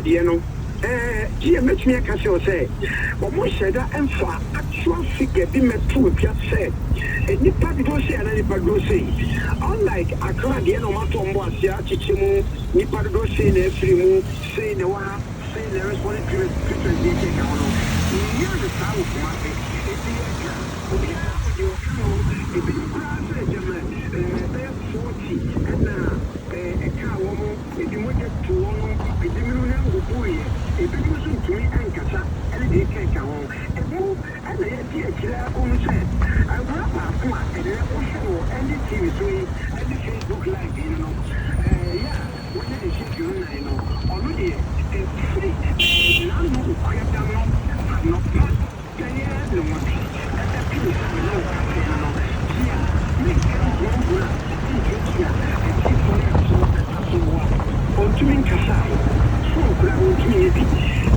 deɛ no, GM mɛtumi aka kyerɛ wo sɛ wɔn nhyɛ da mfa actual figure bi mmɛto dwa sɛ nnipa dodoɔ sei anaa nnipa dodoɔ sei. Unlike Accra deɛ na wɔn ato wɔn bo ase akyekyɛ mu, nnipa dodoɔ sei na afiri mu, sei na ɛwɔ ha, sei na ɛrespond treatment deɛ ɛkeka ho no, yɛnnya no saa wɔ Kumasi. Enti yɛka a, obiara wɔ deɛ ɔka no, ebinom koraa sɛ gyama bɛyɛ 40 ɛna ɛkaa wɔn. Ebi mogya tu wɔn, ebinom nan bubuiɛ, ebinom nso ntumi nkasa ne deɛ ɛkeka ho. Emu na yɛadi akyire ara kɔhu sɛ awuraa baako a ɛnnɛ wohwɛ no wɔ NDTV so yi ne Facebook Live yi no,